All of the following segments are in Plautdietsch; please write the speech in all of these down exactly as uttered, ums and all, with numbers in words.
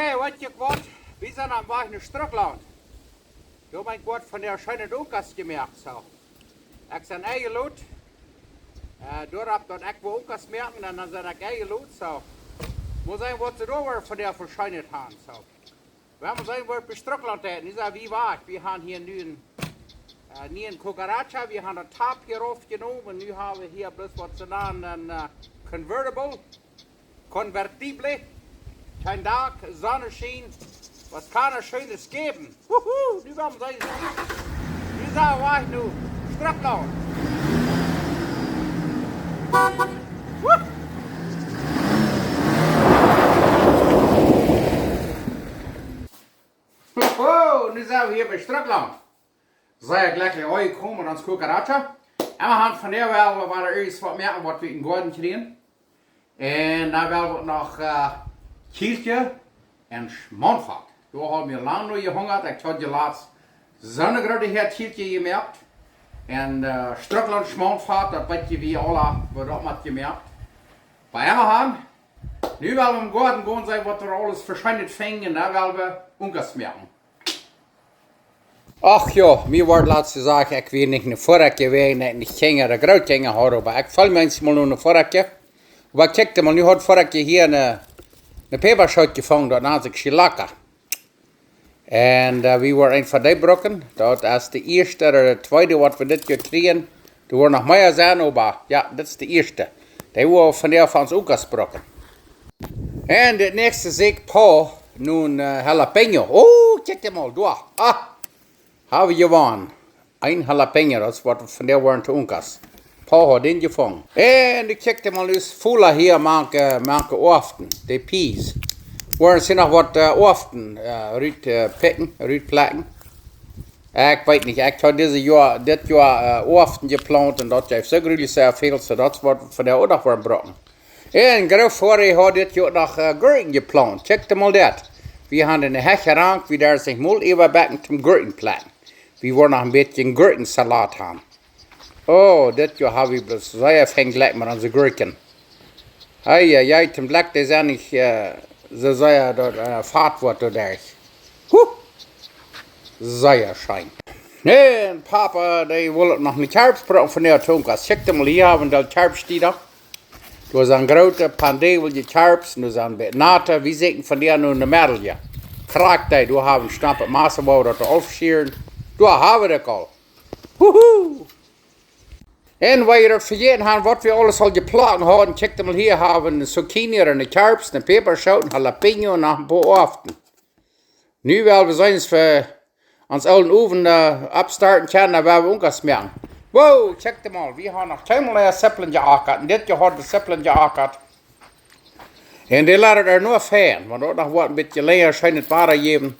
Hey, waut jie waut? Wie sent aum Wajch no Strucklaunt. Doa hab ekj waut von de scheene Unkas jemoakt, soo. Ekj sie enjelot. Äh, doaropp daut ekj woo Unkas moaken, un dan sie ekj enjelot, soo. Mott seenen waut see doa wada von de vescheenet haben, soo. Wie haben seenen waut bie Strucklaunt, nu sent wie wajch. Wie haben hia nu een, äh, nu een Cucaracha, wie haben daut Top hia raufjenomen, un nu haben wie hia bloos waut see nanen een, äh, Convertible. Convertible, kjeen Dak, Sonneschien, waut kaun et Scheenet jäwen? Wuhu, nu woa wie seenen. Nu sent wie nu, Strucklaunt. Wuh. Wuhu, nu sent wie hia bie Strucklaunt. Sea jlekjlich aunjekomen met ons Cucaracha. Un wie haben von hia well, wie woaren ieescht waut moaken waut wie em Goaden kjrieen. Un dan well wie noch, äh, Kjielkje un Schmauntfat. Doa haud wie lang no jehungat. Ekj haud je latst soone groote Häad Kjielkje jemoakt. Un, äh, Strucklaunt Schmauntfat, daut weet jie, wie aula, waut daut met jemoakt. Bie Amazon. Nu well wie em Goaden gonen seenen waut wie aules vescheenet finjen, un dan well wie Unkas moaken. Ach jo, mie wort latst jesajcht, ekj wia nich ne Forakje wäajen ekj nich Kjinja ooda Grootkjinja haud, oba ekj feel mie eemol no ne Forakje. Oba kjikj mol, nu haud Forakje hia ne, ne Päpaschoot jefungen, daut nant sikj Chilaka. Un, äh, wie woaren eent von dee brucken. Daut es de ieeschte ooda de tweede waut wie dit Joa kjrieen. Doa woaren noch mea sennen, oba jo, dit es de ieeschte. Dee woa wie von de von ons Unkas brucken. Un dit näakjste sie ekj Paw, nu een, äh, Jalapeño. Oh, kjikj mol, doa. Ah, hab wie jewonnen. Een Jalapeño, daut es waut wie von de woaren to Unkas. Paw haud dän jefungen. Un ekj kjikj mol, es Fula hia, mank, äh, mank Oaften, de Peas. Woaren see noch waut, äh, Oaften, äh, rut, äh, pikjen, rut plekjen? Ekj weet nich, ekj haud dit Joa, dit Joa, äh, Oaften jeplaunt un daut jeef soo jreslich sea väl, soo daut es waut wie von de uk noch woaren brucken. Un Groot Forakje haud dit Joa noch, äh, Gurkjen jeplaunt. Kjikj mol daut. Wie haben ne Hecht jerankt, wie doa sikj mol äwa bekjen toom Gurkjen plekjen. Wie woaren noch een bät Gurkjensalat haben. Oh, dit Joa hab wie bloos sea fein Jlekj met onse Gurkjen. Hei, hei, hei, toom Jlekj, dee sent nich, äh, soo sea daut, äh, Fat woat doaderch. Huh! Sea scheen. Nä, un Papa, dee wull uk noch ne Kjarps brucken von de Unkas. Kjikj mol, hia haben wie de Kjarps, dee doa. Doa sent groote, Pandé, woll je Kjarps, doa sent bät nate, wie sieekjen von de nu ne Meddel, jo. Krakjt dee, doa haben wie Stamp un Massa, wua wie daut aufschieren. Doa haben wie daut aul. Wuhu! Un wan jie daut vejäten haben, waut wie aules aul jeplaunt hauden, kjikj mol, hia haben wie ne Zucchini, ne Kjarps, ne Päpaschoot, Jalapeño un noch een poa Oaften. Nu well wie seenen, aus wie ons oolen Owen, äh, oppstarten kjennen, dan well wie Unkas moaken. Wow, kjikj mol, wie haben noch kjeenmol Sipplen jeakat. Un dit Joa haud wie Sipplen jeakat. Un dee lat et nu fein, wan daut noch waut een bät lenja schient to jäwen.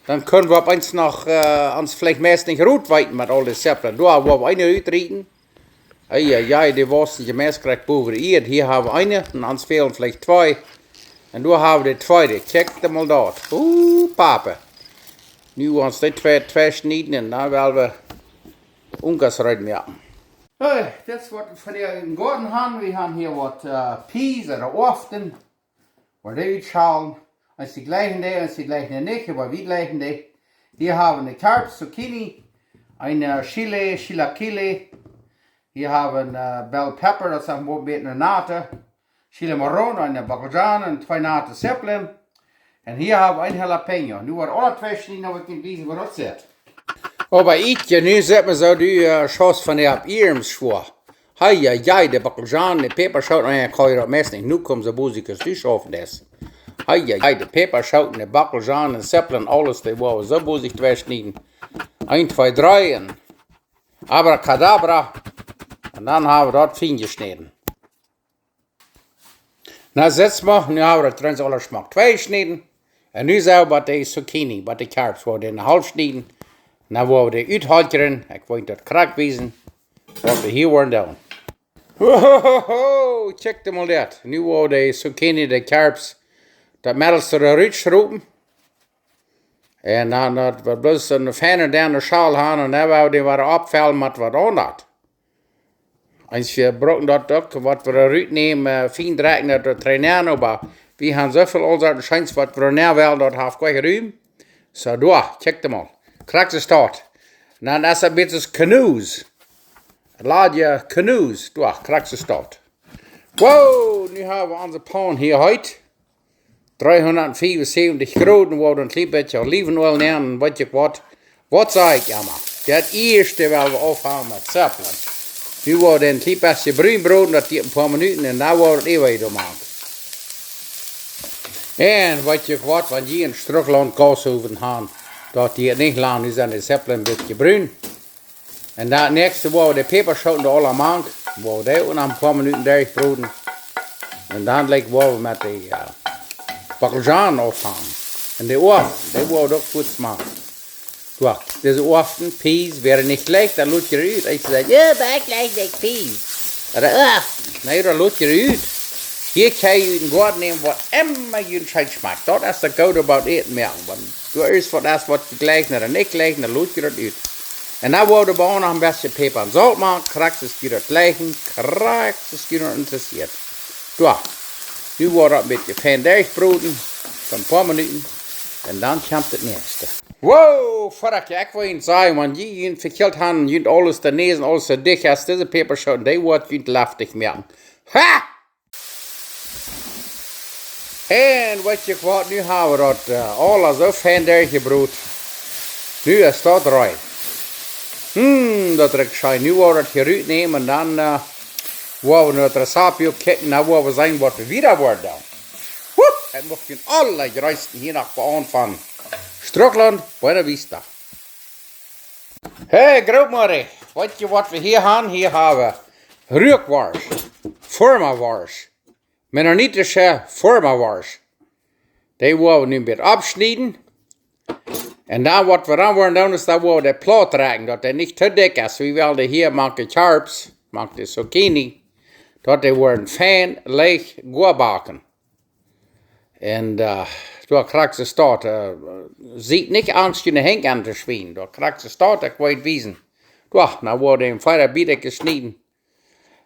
Dan kjenn wie opp eemol noch, äh, ons veleicht meist nich rut weeten met aul de Sipplen. Doa woa wie eene utrieten. Ei, ei, ei, dee wausen je meist krakjt bowen de Ieed. Hia haben wie eene, un ons fälen veleicht twee. Un doa haben wie de tweede. Kjikj mol daut. Uh, Papa. Nu ons dee twee, twee schnieden un dan well wie Unkas reed moaken. Hey, dit es waut wie von hia em Goaden haben. Wie haben hia waut, äh, Peas ooda Oaften. Woa dee utschalen. Aus dee jlikjen dee, aus dee jlikjen dee nich, oba wie jlikjen dee. Hia haben wie ne Kjarps, Zucchini, een, äh, Chile, Chilaquile. Hia haben wie, äh, Bell Pepper, daut es een bät ne nate. Chile Morrón, een Bockelzhaan un twee nate Sipplen. Un hia haben wie een Jalapeño. Nu woa wie aule twee schnieden, dan woa ekj junt wiesen woo daut sitt. Oba ekj, nu sitt mie soo, du, äh, schaust von de opp ihrem Schwoa. Hei, hei, hei, de Bockelzhaan, de Päpaschoot, un ekj kaun daut meist nich, nu komen see bosich, aus du schaufen deist. Hei, hei, hei, de Päpaschoot, de Bockelzhaan, de Sipplen, aules, dee woa wie soo bosich twee schnieden. Een, twee, dree un abracadabra. Un dan haben wie daut fein jeschnäden. Na, sitt mol, nu haben wie daut gaunz aules schmock twee jeschnäden. Un nu sell wie de Zucchini, waut de Kjarps, woa wie dee half schnieden. Dan woa wie dee uthaltren, ekj well daut krakjt wiesen, waut wie hia woaren doonen. Wohoho, kjikj mol daut. Nu woa wie de Zucchini, de Kjarps, daut Meddelste doa rutschrupen. Un dan daut wie bloos een feine denne Schal haben, un dan woa wie dee wada oppfellen met waut aundret. Eent, wie brucken daut uk, waut wie rutnämen, äh, fein drekjen, daut wie trainen, oba Wie haben so väl aul Sorten Scheens, waut wie nämen wellen, daut haft goa Rum. Soo, doa, check dem aul. Krakjt soo staut. Un dan es daut een bät aus Kanus. Ladje Kanus, doa, krakjt soo staut. Wow, nu haben wie onse Paun hia heet. Dreehundatfiefunsäwentich Grod, un wie woaren een kjlien bät Oliwenoil nämen, un weet jie waut? Waut saj ekj emma? Daut ieeschte well wie aunfangen met Zepplen. Nu woa wie een kjlien bät brun broden, daut diet een poa Minuten, un dan woa wie daut äwa doa moaken. Un weet jie waut, wan jie en Strucklaunt Gausowen haben, daut diet nich lang, nu sent de Zepplen een bät brun. Un daut näakjste woa wie de Päpaschooten doa aula mank, woa wie dee uk noch een poa Minuten derchbroden. Un dan, like, woa wie met de, äh, Bockelzhoonen aunfangen. Un de Oawen, dee woa wie uk goot moaken. Doa, dise Oawen, Peas, woaren nich jlikj, dan lot jie ut. Ekj saj, jo, daut jlikj nich Peas. Ooda Oawen, nä, daut lot jie ut. Hia kaun jie ut dän Goaden nämen, waut emma junt scheen schmakjt. Daut es daut Goode bie Äten moaken. Wan doa es waut es, waut jie jlikjen ooda nich jlikjen, dan lot jie daut ut. Un dan woa wie doa noch een bät Päpa un Solt moaken, krakjt soo aus jie daut jlikjen, krakjt soo aus junt daut interessieet. Doa. Nu woa wie daut een bät fein derchbroden, fa een poa Minuten. Un dan kjemt daut näakjste. Wow, verrekjt, ekj well junt sajen, wan jie junt vekjilt haben, junt aules, de Näs un aules soo dicht es, dise Päpaschooten, dee woat junt leftich moaken. Ha! Un weet jie waut, nu haben wie daut, äh, aules soo fein derchjebroden. Nu es daut rein. Hm, daut rikjt scheen. Nu woa wie daut hia rutnämen un dan, äh, woa wie no daut Rezept kjikjen, dan woa wie seenen, waut wie wieda woaren doonen. Huh, ekj mucht junt aule Jreesten hia noch bie aunfangen. Strucklaunt, Buena Vista. Hey, Grootmoa, weet jie waut wie hia haben? Hia haben wie Ruakworscht, Formaworscht, mennonitische Formaworscht. Dee woa wie nu een bät aufschnieden. Un dan waut wie dan woaren doonen, es daut wie dee plaut moaken, daut dee nich too dikj es. Wie wellen dee hia mank de Carbs, mank de Zucchini, daut dee woaren fein leicht goa backen. Un, äh, doa krakjt soo staut, äh, siet nich angst, june Henj auntoschwienen. Doa krakjt soo staut, ekj well junt wiesen. Doa, nu woa wie dän fein bie de jeschnieden.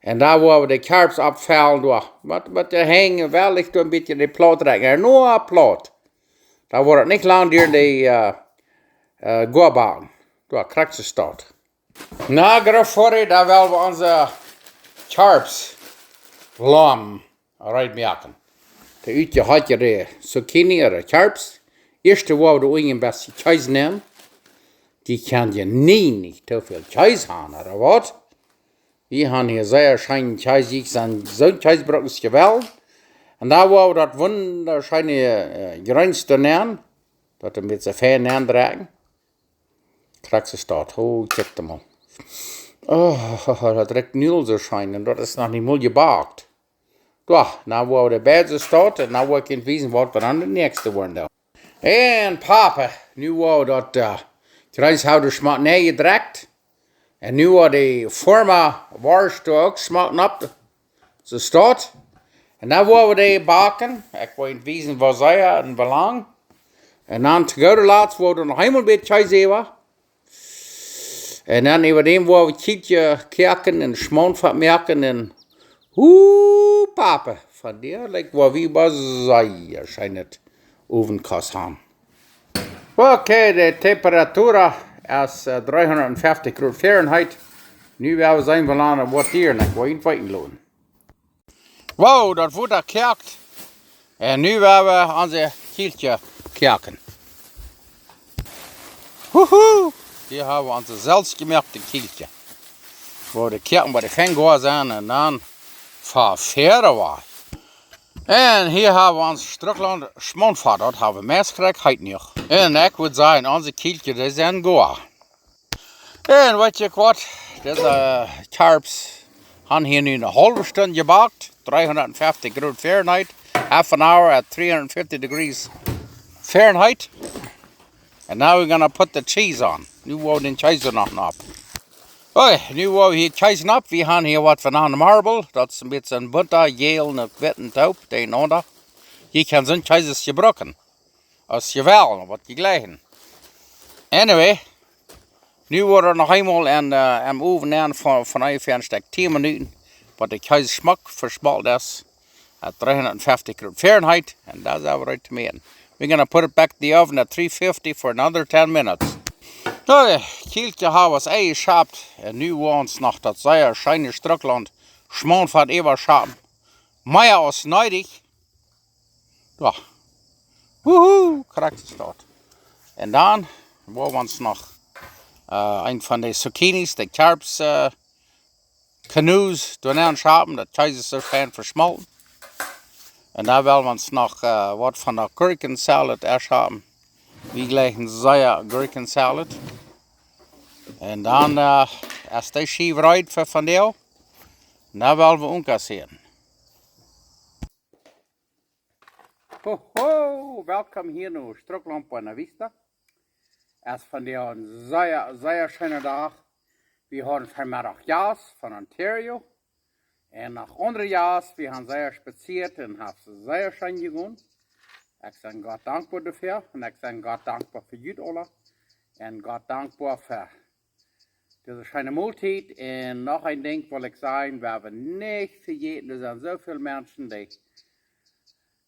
Un dan woa wie de Carbs aufjellen, doa. Waut, waut de Henj, well ekj doa een bät de plaut moaken. Nä, nich plaut. Dan woat daut nich lang dieren, dee, äh, äh, goa backen. Doa krakjt soo staut. Na, Grootmoa, dan woa wie onse Carbs lomm reed moaken. De utje haud je de Zucchini ooda Carbs. Ieescht woa wie doa een bät Kjees nämen. Jie kjennen je nie nich too väl Kjees haben, ooda waut? Wie haben hia sea scheenen Kjees, ekj sie soon Kjeesbruck aus jie wellen. Un dan woa wie daut wundascheene, äh, Jreens doa nämen. Daut een bät fein aundrekjen. Krakjt soo staut. Oh, kjikj mol. Oh, daut rikjt nu aul soo scheen. Un daut es noch nich mol jebackt. Doa, nu woa wie de Bäd soo staut. Un nu woa ekj junt wiesen, waut wie dan daut näakjste woaren doonen. Un Papa, nu woa wie daut, äh, Jreens haud wie schmock näajedrekjt. Un nu woa wie de Formaworscht uk schmock opp. Soo staut. Un dan woa wie dee backen. Ekj well junt wiesen, waut see un woo lang. Un dan to goode latst woa wie noch eemol een bät Kjees äwa. Un dan äwa däm woa wie Kjielkje koaken un Schmoonfat moaken un, hu, Papa, von dee, like, woa wie bie sea scheenet Owenkost haben. Okay, de Temperatur es, äh, dreehundatfeftich Grod Fahrenheit. Nu woa wie seenen, woo lang daut woat dieren. Ekj well junt weeten loten. Wow, daut Wota koakt. Un nu woa wie onse Kjielkje koaken. Huhu! Hia haben wie onse selfstjemoakte Kjielkje. Woa wie koaken, bat dee fein goa sent un dan fa Fäare wajch. Un hia haben wie ons Strucklaunt Schmoonfat, daut haben wie meist krakjt heet noch. Un ekj wudd sajen, onse Kjielkje, dee sent goa. Un weet jie waut, dise, äh, Carbs haben hia nu eene haulwe Stund jebackt, dreehundatfeftich Grod Fahrenheit, half an hour at three hundred fifty degrees Fahrenheit. And now we're gonna put the cheese on. Nu woa wie dän Kjees noch opp. Okay, nu woa wie hia Kjees opp. Wie haben hia waut von de Marble. Daut es een bät een bunta, jäl un witten toop, dee enaunda. Jie kjennen soon Kjees jebruken. Aus jie wellen, waut jie jleichen. Anyway, nu woat daut noch eemol en, äh, em Owen aun fa, fa onjefäa een Stekj tieen Minuten, waut de Kjees schmock veschmolten es. at dreehundatfeftich Grad Fahrenheit, and that's how right to me. We're gonna put it back in the oven at three fifty for another ten minutes. Okay, Kielkje haft ons Ei jeschapt, un nu woa wie ons noch daut sea scheene Strucklaunt Schmauntfat äwaschapen. Mea aus needich. Jo. Wuhu, krakjt es daut. Un dan woa wie ons noch, äh, een von de Zucchinis, de Kjarps, äh, Knuas doa nenn schapen, daut Kjees es soo fein veschmolten. Un dan well wie ons noch, äh, waut von de Gurkjensalad enschapen. Wie jleichen sea Gurkjensalad. Un dan, äh, es de Schiew reed fa vondoag. Dan well wie unkassieren. Ho, ho, welkom hia no Strucklaunt Buena Vista. Es vondoag een sea, sea scheena Dach. Wie hauden vonmiddag Jast von Ontario. Un noch aundre Jast, wie haben sea spazieet un haben sea scheen jegonen. Ekj sie Gott dankboa doafäa un ekj sie Gott dankboa fa junt aula. Un Gott dankboa fa dise scheene Moltiet. Un noch een Dinkj well ekj sajen, wie haben nich vejäten, doa sent soo väl Menschen, dee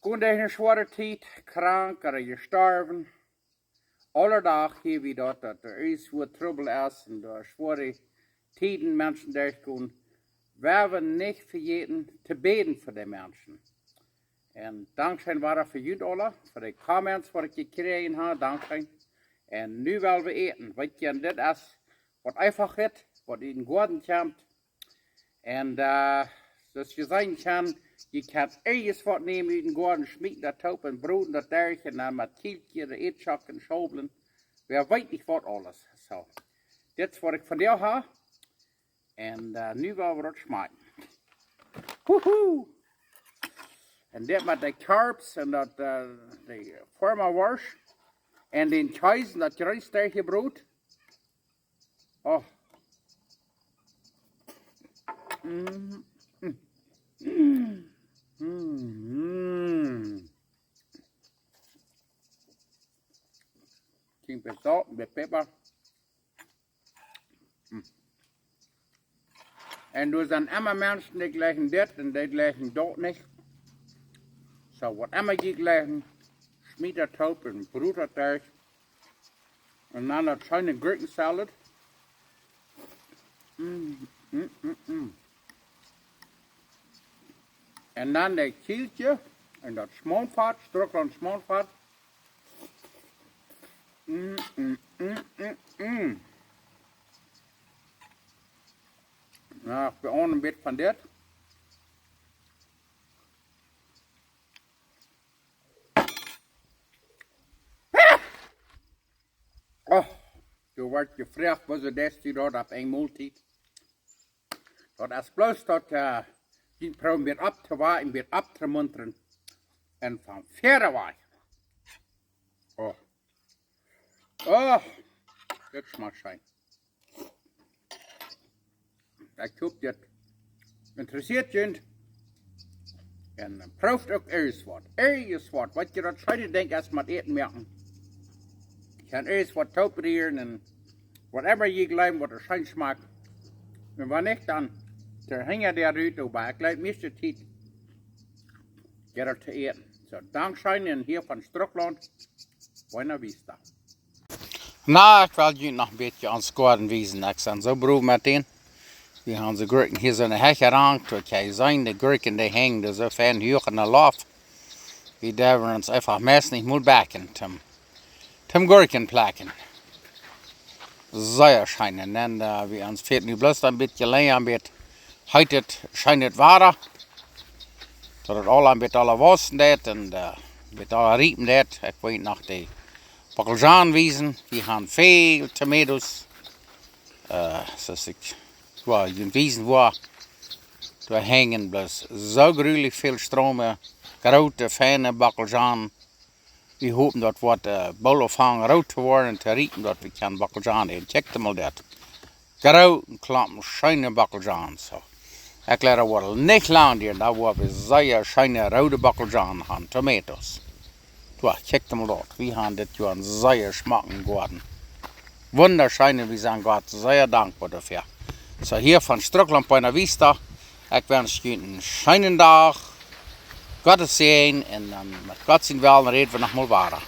gonen derch eene schwoare Tiet, krank ooda jestorwen. Aule Dach hia wie daut, daut doa irjentwua Trubbel es un doa schwoare Tieden Menschen derchgonen. Wie haben nich vejäten to bäden fa de Menschen. Un dankscheen wada fa junt aula, fa de Comments waut ekj jekjräajen hab, dankscheen. Un nu well wie äten. Weet jie, dit es waut eefach es, waut ut dän Goaden kjemt. Un, äh, soo aus jie seenen kjennen, jie kjennen irjentwaut nämen ut dän Goaden, schmieten daut toop un broden daut derch un dan met Kielkje, de Eadschocken, Schaublen. Wäa weet nich waut aules. Soo. Dit es waut ekj vondoag hab. Un, äh, nu woa wie daut schmakjen. Wuhu! Un dit met de Kjarps un daut, äh, de Forma Worscht. Un dän Kjees un daut Jreens doa jebroden. Oh. Mm, mm. Mm, mm. Kjeen bät Solt, bät Päpa. Mm. Un doa sent emma Menschen, dee jleichen dit un dee jleichen daut nich. Soo, waut emma jie jleichen, schmiet daut toop un brot daut derch. Un dan daut scheene Gurkjensalad. Mm, mm, mm, mm. Un dan de Kielkje un daut Schmauntfat, Strucklaunt Schmauntfat. Mm, mm, mm, mm, mm. Nu, ekj woa een bät von dit. Oh, doa woat jefroacht, woo see daut doa opp eene Moltiet. Daut es bloos daut, äh, dee proowen wada opptowaken, wada opptomuntren. Un von wiet wajch. Oh. Oh, dit schmakjt scheen. Ekj hop, dit interessieet junt. Un, äh, prooft uk irjentwaut. Irjentwaut. Waut jie daut scheene Dinkj es met Äten moaken. Jie kjennen irjentwaut toop rieren un whatever jie jleewen, waut scheen schmakjt. Un wan nich, dan hinja de Rut, oba ekj jleew, mieeschte Tiet jeit daut to äten. Soo, dankscheen un hia von Strucklaunt. Buena Vista. Nu, ekj well junt noch een bät ons Goaden wiesen. Ekj sie soo brow met dän. Wie haben soo Gurkjen hia soo enne Hecht jerankt. Waut jie seenen, de Gurkjen, dee henjen doa soo fein huach enne Loft. Wie doonen ons eefach meist nich mol bekjen, toom, toom Gurkjen plekjen. Sea scheen. Un dan, äh, wie ons fält nu bloos een bät lenja, een bät heet, scheen Wada. Daut et aul een bät aul wausen deit un, äh, een bät aul riepen deit. Ekj weet noch, de Bockelzhon wiesen. Wie haben väl Tomatoes. Äh, soo aus ekj, jo, junt wiesen woa. Doa henjen bloos soo grulich väl Strome. Groote, feine Bockelzhon. Wie hopen daut woat, äh, boolt aunfangen root to woaren un to riepen, daut wie kjennen Bockelzhon äten. Kjikjt mol daut. Groote Klompen scheene Bockelzhon, soo. Ekj jleew daut woat nich lang dieren, dan woa wie sea scheene roode Bockelzhon haben, Tomatoes. Doa, kjikjt mol daut. Wie haben dit Joa eenen sea schmocken Goaden. Wundascheen, wie sent Gott sea dankboa doafäa. Soo, hia von Strucklaunt Buena Vista. Ekj wensch junt eenen scheenen Dach. Gottes Säajen un dan met Gott sien Wellen räd wie noch mol wada.